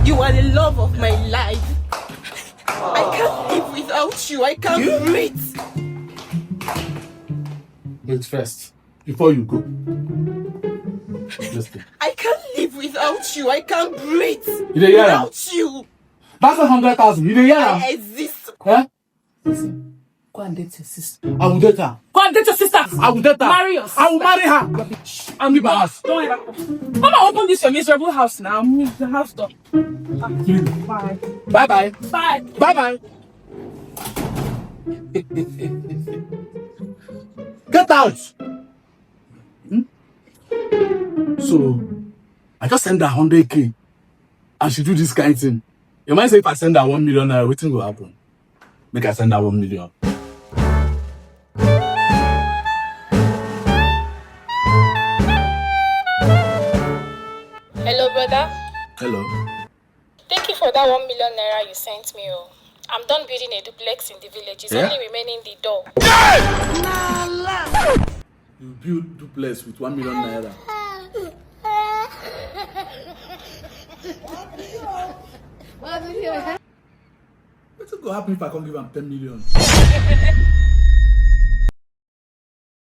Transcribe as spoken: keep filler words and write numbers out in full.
You are the love of my life. I can't live without you. I can't breathe. Wait first. Before you go. Listen. I can't live without you. I can't breathe You dey hear am? Without you. That's a hundred thousand. You dey hear am? I exist. Eh? Listen. Go and date your sister. I will date her. Go and date your sister. I will date her. Marry your I will marry her. And Leave my house. Don't ever come. Come and open this your miserable house now. Move the house door. Please. Bye. Bye bye. Bye. Bye bye. Get out. Hmm? So, I just send her hundred K and she do this kind thing. You might say if I send her one million naira, wetin go happen? Make I send her one million. Hello, brother. Hello. Thank you for that one million naira you sent me. Oh. I'm done building a duplex in the village. It's Yeah? Only remaining the door. You build duplex with one million naira. Wetin go happen if I come give am ten million?